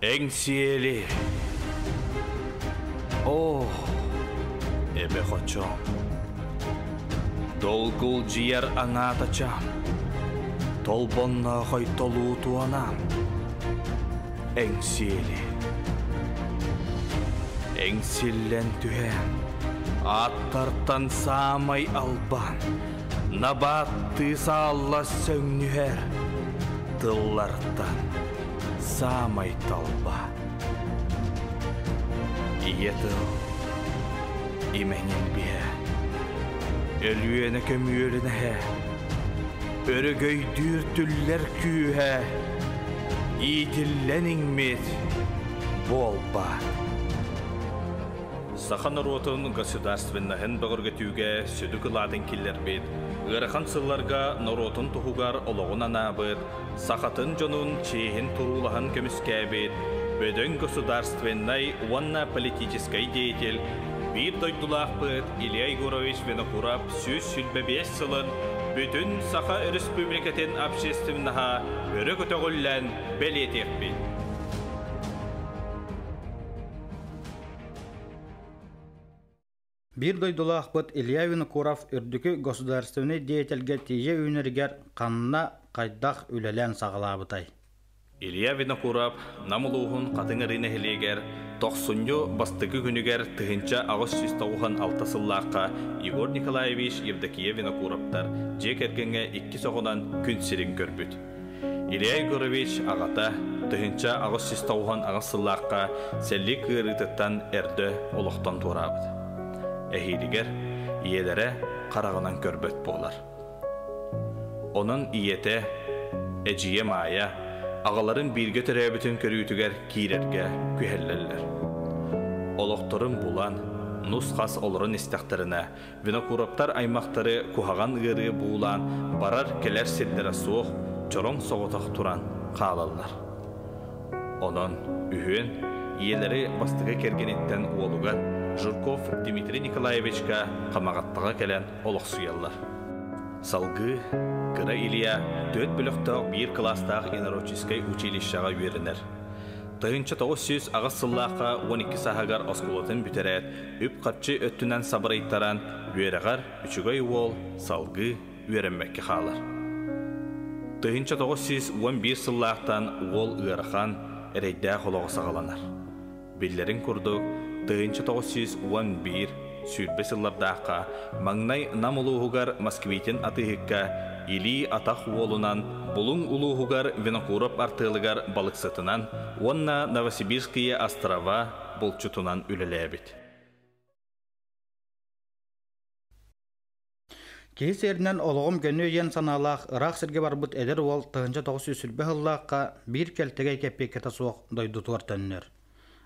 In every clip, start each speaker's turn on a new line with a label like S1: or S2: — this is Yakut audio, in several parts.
S1: Эҥсиэли Оо, эбэ хочом, Долгулдьуйар аҥаатачам, Толбонноохой толуу туонаам, Эҥсиэли Эҥсиллэн түһээн, Ааттартан саамай албан, Набааттыы саалла сөҥнүһэр Тыллартан саамай талба. Ийэ тыл имэҥин биһэ, Өлүөнэ көмүөлүнэһэ, Өрөгөйдүүр түллэр күүһэ, Иитиллэн иҥмит буолбаат.
S2: Саха норуотун государственноһын бөҕөргөтүүгэ сүдү кылаатын киллэрбит, ыарахан сылларга норуотун туһугар олоҕун анаабыт, сахатын дьонун чиэһин туруулаһан көмүскээбит бөдөҥ государственнай уонна политическай деятель, биир дойдулаахпыт Илья Егорович Винокуров 125 сылын бүтүн Саха Өрөспүүбүлүкэтин общественноһа өрө көтөҕүллэн бэлиэтиэхпит.
S3: Биир дойдулаахпыт Илья Винокуров үрдүкү государственнай деятельгэ тиийэ үүнэригэр ханна, хайдах үлэлээн саҕалаабытай?
S2: Илья Винокуров Нам улууһун Хатыҥ Арыы нэһилиэгэр тохсунньу бастакы күнүгэр 1896 сыллаахха Егор Николаевич Евдокия Винокуровтар дьиэ кэргэҥҥэ иккис оҕонон күн сирин көрбүт. Илья Егорович аҕата 1898 сыллаахха сэллик ыарыытыттан эрдэ олохтон туораабыт. Эһиилигэр ийэлэрэ хараҕынан көрбөт буолар. Онон ийэтэ, эдьиийэ Маайа аҕаларын бииргэ төрөөбүтүн көрүүтүгэр киирэргэ күһэллэллэр. Олохторун булан, нус-хас олорон истэхтэринэ, Винокуровтар аймахтары куһаҕан ыарыы буулаан барар-кэлэр сирдэрэ суох, чороҥ соҕотох туран хаалаллар. Онон үһүөн ийэлэри бастакы кэргэниттэн уолугар Жирков Дмитрий Николаевичка Хамаҕаттаҕа кэлэн олохсуйаллар. Салгыы кыра Илья түөрт бөлөхтөөх биир кылаастаах инородческай училищеҕа үөрэнэр. 1908 сыллаахха 12 сааһыгар оскуолатын бүтэрээт, үп-харчы өттүнэн сабырыйтаран, үөрэҕэр үчүгэй уол салгыы үөрэммэккэ хаалар. 1911 сыллаахтан уол ыарахан, эрэйдээх олоҕо саҕаланар. Биллэрин курдук, 1911 сүүрбэ сыллардаахха маҥнай Нам улууһугар Москвитин атыыһыкка илии-атах уолунан, Булуҥ улууһугар Винокуров артыалыгар балыксытынан уонна Новосибирские острова булчутунан үлэлээбит.
S3: Киһи сиэринэн олоҕум көнүө диэн санаалаах ыраах сиргэ барбыт эдэр уол 1920 сыллаахха биир кэлтэгэй кэппиэккэтэ суох дойдутугар төннөр.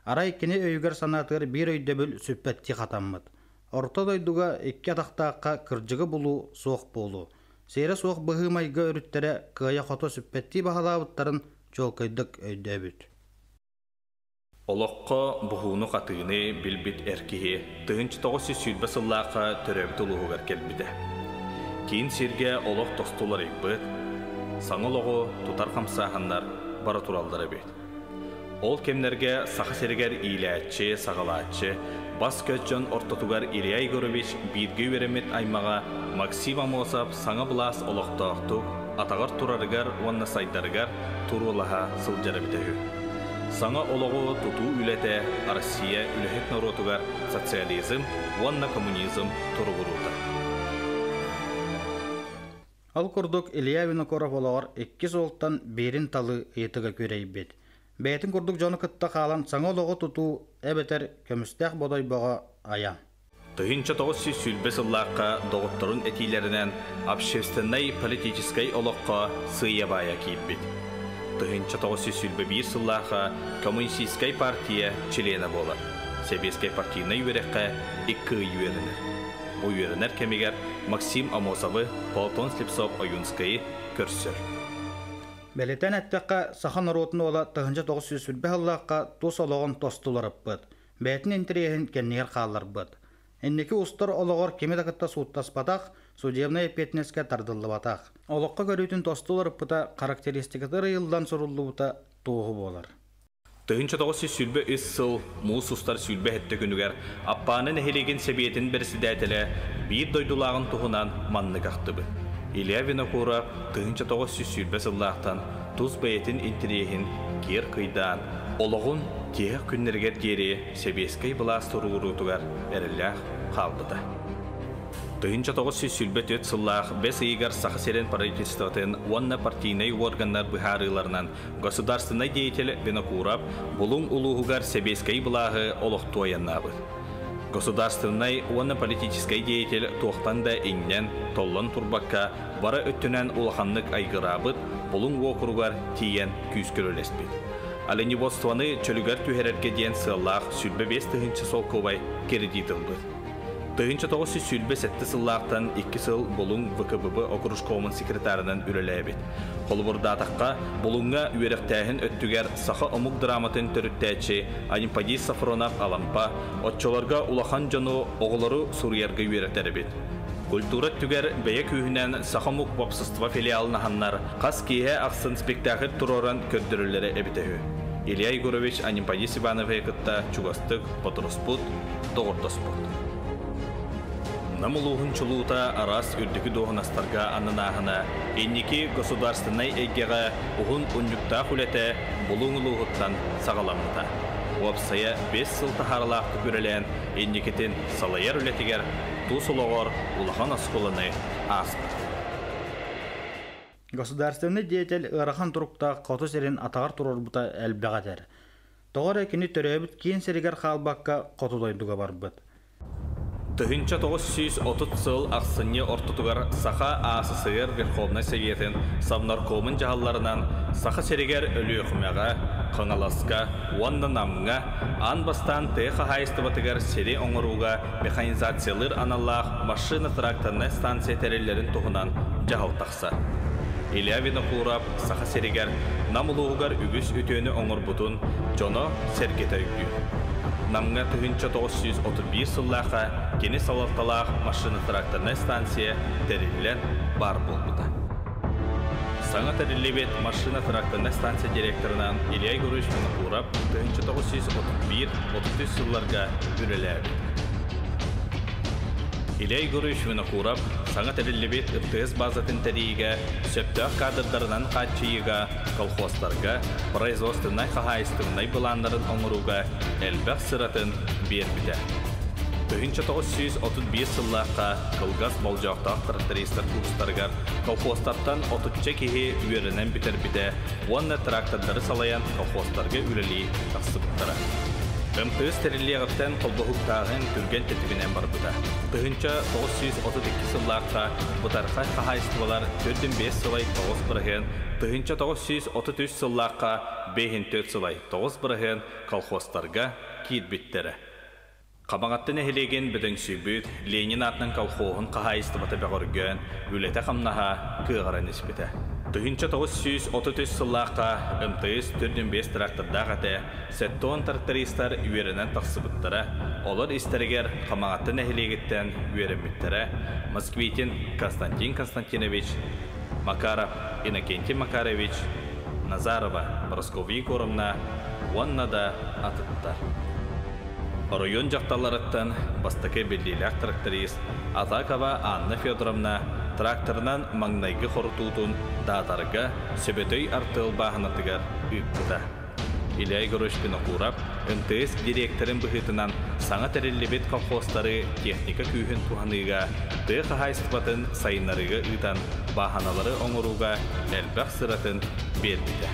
S3: Арай кини өйүгэр-санаатыгар биир өйдөбүл сүппэттии хатаммыт. Орто дойдуга икки атахтаахха кырдьыгы булуу суох буолуу, сиэрэ суох быһыы-майгы өрүттэрэ кыайа-хото сүппэттии баһылаабыттарын чуолкайдык өйдөөбүт.
S2: Олоххо буһууну-хатыыны билбит эр киһи 1920 сыллаахха төрөөбүт улууһугар кэлбитэ. Киин сиргэ олох тосту уларыйбыт, саҥа олоҕу тутар хамсааһыннар бара тураллар эбит. Ол кэмнэргэ Саха сиригэр иилээччи, саҕалааччы, бас-көс дьон ортотугар Илья Егорович бииргэ үөрэммит аймаҕа Максим Аммосов саҥа былаас олохтоохтук атаҕар турарыгар уонна сайдарыгар туруулаһа сылдьар эбитэ үһү. Саҥа олоҕу тутуу үлэтэ Россия үлэһит норуотугар социализм уонна коммунизм туругуруута.
S3: Ол курдук Илья Винокуров олоҕор икки суолтан биирин талыы ыйытыга күөрэйбит. Бэйэтин курдук дьону кытта хаалан саҥа олоҕу тутуу эбэтэр көмүстээх бодойбоҕо айан.
S2: 1920 сыллаахха доҕотторун этиилэринэн общественнай-политическай олоххо сыыйа-баайа киирбит. 1921 сыллаахха Коммунистическай партия чилиэнэ буолар. Сэбиэскэй партийнай үөрэххэ икки ый үөрэнэр. Бу үөрэнэр кэмигэр Максим Амосовы, Платон Слепцов-Ойуунскайы көрсөр.
S3: Бэлиэтээн эттэххэ, саха норуотун уола 1920 сыллаахха тус олоҕун тосту уларыппыт. Бэйэтин интэриэһин кэннигэр хаалларбыт. Инники устар олоҕор кими да кытта сууттаспатах, судебнай эппиэтинэскэ тардыллыбатах. Олоххо көрүүтүн тосту уларыппыта характеристиката ыйыллан суруллубута туоһу буолар.
S2: 1923 сыл муус устар 27 күнүгэр Аппааны нэһилиэгин сэбиэтин бэрэссэдээтэлэ биир дойдулааҕын туһунан маннык ахтыбыт. Илья Винокуров 1920 сыллаахтан тус бэйэтин интэриэһин киэр кыйдаан, олоҕун тиһэх күннэригэр диэри сэбиэскэй былаас туругуруутугар эрэллээх хаалбыта. 1924 сыллаах бэс ыйыгар Саха сирин правительствотын уонна партийнай уорганнар быһаарыыларынан государственнай деятель Винокуров Булуҥ улууһугар сэбиэскэй былааһы олохтуу айаннаабыт. Государственнай уонна политическай деятель туохтан да иҥнэн, толлон турбакка, бары өттүнэн улаханнык айгыраабыт Булуҥ уокуругар тиийэн күүскэ үлэлэспит. Оленеводствоны чөлүгэр түһэрэргэ диэн сыаллаах 25 тыһыынча солкуобай кредит ылбыт. 1927 сыллаахтан 2 сыл Булуҥ ВКББ окружкомун секретарынан үлэлээбит. Холобурдаатахха, Булуҥҥа үөрэхтээһин өттүгэр саха омук драматын төрүттээччи Анемподист Сафронов Алампа оччолорго улахан дьону, оҕолору суруйарга үөрэтэр эбит. Культура өттүгэр бэйэ күүһүнэн саха омук уопсастыба филиалын аһаннар, хас киэһэ ахсын спектакль туруоран көрдөрөллөрө эбитэ үһү. Илья Егорович Анемподист Ивановиһы кытта чугастык бодоруспут, доҕордоспут. Нам улууһун чулуута араас үрдүкү дуоһунастарга ананааһына, инники государственнай эйгэҕэ уһун унньуктаах үлэтэ Булуҥ улууһуттан саҕаламмыта. Уопсайа 5 сыл таһаарылаахтык үлэлээн, инникитин салайар үлэтигэр тус олоҕор улахан оскуоланы ааспыт.
S3: Государственнай деятель ыарахан туруктаах хоту сирин атаҕар туруорбута элбэҕи этэр. Тоҕо эрэ кини төрөөбүт киин сиригэр хаалбакка хоту дойдуга барбыт.
S2: 1930 сыл ахсынньы ортотугар Саха АССР Верховнай Советын Совнаркомун дьаһалларынан Саха сиригэр Өлүөхүмэҕэ, Хаҥаласка уонна Намҥа аан бастаан тыа хаһаайыстыбатыгар сири оҥорууга механизациялыыр аналлаах машино-тракторнай станция тэриллэрин туһунан дьаһал тахсар. Илья Винокуров Саха сиригэр Нам улууһугар үгүс үтүөнү оҥорбутун дьоно сэргэтэ өйдүүр. Намҥа 1931 сыллаахха кини салалталаах машино-тракторнай станция тэриллэн баар буолбута. Саҥа тэриллибит машино-тракторнай станция директорынан Илья Егорович Винокуров 1931-33 сылларга үлэлээбит. Илья Егорович Винокуров саҥа тэриллибит МТС базатын тэрийиигэ сөптөөх кадрдарынан хааччыйыыга, колхозтарга производственнай хаһаайыстыбаннай былааннарын оҥорууга элбэх сыратын биэрбитэ. 1931 сыллаахха кылгас болдьоохтоох трактористар курстарыгар колхозтартан отучча киһи үөрэнэн бүтэрбитэ уонна трактордары салайан колхозтарга үлэлии тахсыбыттара. МТС тэриллиэҕиттэн холбоһуктааһын түргэн тэтиминэн барбыта. 1932 сыллаахха бытархай хаһаайыстыбалар 45 сылай 9 бырыһыан, 1933 сыллаахха 54 сылай 9 бырыһыан колхозтарга киирбиттэрэ. Хамаҕатта нэһилиэгин бөдөҥсүйбүт Ленин аатынан колхоһун хаһаайыстыбата бөҕөргөөн, үлэтэ-хамнаһа кыаҕыран испитэ. 1933 сыллаахха МТС 45 трактордаах этэ, 70 трактористар үөрэнэн тахсыбыттара, олор истэригэр Хамаҕатта нэһилиэгиттэн үөрэммиттэрэ Москвитин Константин Константинович, Макаров Иннокентий Макарович, Назарова Прасковья Егоровна уонна да атыттар. Оройуон дьахталларыттан бастакы биллиилээх тракторист Атакова Анна Федоровна тракторынан маҥнайгы хорутуутун Даатарга Сөбөтөй артыал бааһынатыгар ыыппыта. Илья Егорович Винокуров МТС дириэктэрин быһыытынан саҥа тэриллибит колхозтары техника күүһүн туһаныыга, тыа хаһаайыстыбатын сайыннарыыга ыытан бааһыналары оҥорууга элбэх сыратын биэрбитэ.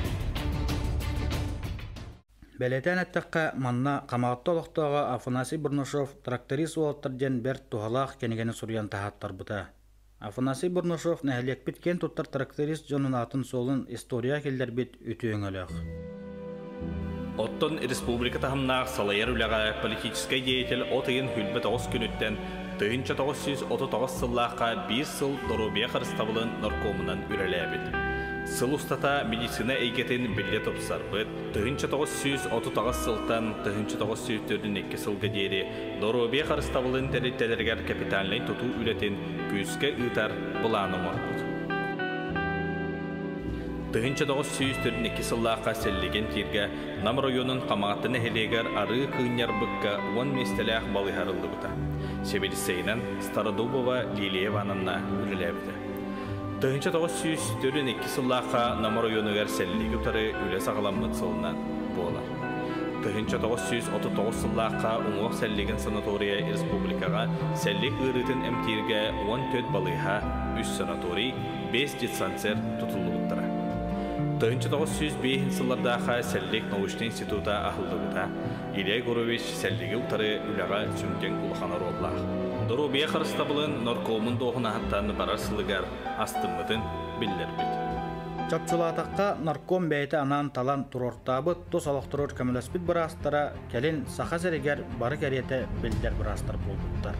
S3: Бэлиэтээн эттэххэ, манна Хамаҕатта олохтооҕо Афанасий Бурнашов «Тракторист уолаттар» диэн бэрт туһалаах кинигэни суруйан таһааттарбыта. Афанасий Бурнашов нэһилиэкпит киэн туттар тракторист дьонун аатын-суолун историяҕа киллэрбит үтүө өҥөлөөх.
S2: Оттон республика таһымнаах салайар үлэҕэ политическай деятель от ыйын 29 күнүттэн 1939 сыллаахха биир сыл доруобуйа харыстабылын наркомунан үлэлээбит. Сыл устата медицина эйгэтин биллэ тупсарбыт, 1938 сылтан 1942 сылга диэри доруобуйа харыстабылын тэрилтэлэригэр капитальнай тутуу үлэтин күүскэ ыытар былаан оҥорбут. 1942 сыллаахха сэллигин тииргэ Нам оройуонун Хамаҕатта нэһилиэгэр арыы кыынньарбыкка 10 миэстэлээх балыыһа арыллыбыта. Сэбиэдиссэйинэн Стародубова Лилия Ивановна үлэлээбитэ. 1942 сыллаахха Нам оройуонугар сэллиги утары үлэ саҕаламмыт сылынан буолар. 1939 сыллаахха уҥуох сэллигин санаторийа республикаҕа сэллик ыарыытын эмтииргэ 14 балыыһа, 3 санаторий, 5 диспансер тутуллубуттара. 1905 сыллардаахха Сэллик научнай института аһыллыбыта. Илья Егорович сэллиги утары үлэҕэ сүҥкэн улахан оруоллаах. Доруобуйа харыстабылын наркомун дуоһунаһыттан барар сылыгар астыммытын биллэрбит.
S3: Чопчулаатахха, нарком бэйэтэ анаан талан туруортаабыт тус олохторугар көмөлөспүт быраастара кэлин Саха сиригэр бары кэриэтэ биллэр быраастар буолбуттар.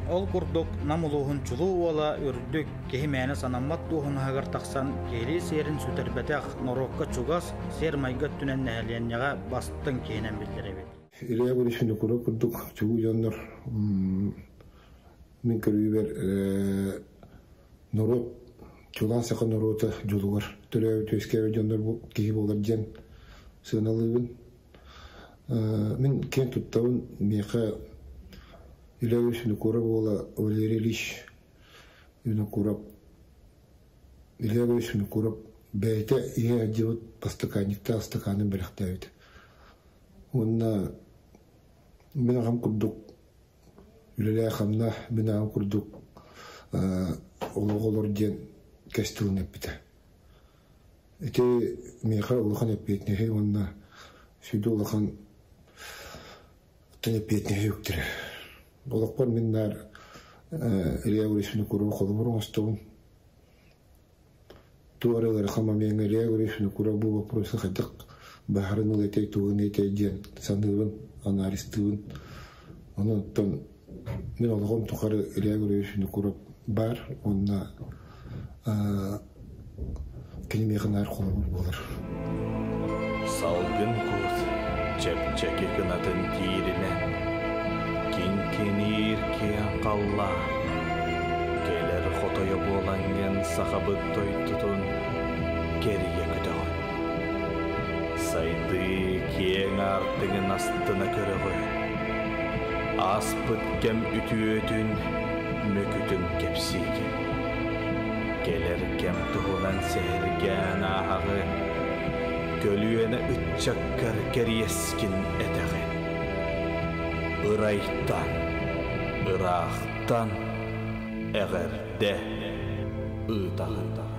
S3: Ол курдук, Нам улууһун чулуу уола үрдүк, киһи мээнэ санаммат дуоһунаһыгар тахсан киһилии сиэрин сүтэрбэтэх, норуокка чугас, сиэр-майгы өттүнэн нэһилиэнньэҕэ бастыҥ киһинэн биллэр эбит.
S4: Илья Егорович Винокуров курдук чулуу дьоннор мин көрүүбэр норуот чулаан саха норуота дьолугар төрөөбүт үөскээбит дьоннор бу киһи буолар диэн сыаналыыбын. Мин киэн туттабын миэхэ Илья Егорович Винокуров уола Валерий Ильич Винокуров Илья Егорович Винокуров бэйэтэ иһэ сылдьыбыт ыстакаанньыктаах ыстакаанын бэлэхтээбит. Уонна мин аҕам курдук үлэлээ-хамнаа, мин аҕам курдук олох олор диэн кэс тылын эппитэ. Ити миэхэ улахан эппиэтинэһи уонна сүдү улахан эппиэтинэһи үктэрэр. Олохпор мин наар Илья Егорович Винокуров холобур оҥостобун. Туох эрэ ыарахан момеҥҥа Илья Егорович Винокуров бу вопросы хайдах баһарын ыл этэй, тугун этэй диэн саныыбын, анализтыыбын. Онон мин олоҕум тухары Илья Егорович Винокуров баар уонна кини миэхэ наар холобур буолар.
S2: Салгын кут чэпчэки кынатын тииринэн, киҥкиниир киэҥ халлаан, кэлэр хотойо буолаҥҥын сахабыт дойдутун кэрийэ көтөҕүн. Сайдыы киэҥ аартыгын астына көрөҕүн. Ааспыт кэм үтүөтүн, мөкүтүн кэпсиигин. Кэлэр кэм туһунан сэһэргээн ааһаҕын, көлүөнэ ыччаккар кэриэскин этэҕин. Ырайтан, ыраахтан эҕэрдэ ыытаҕын.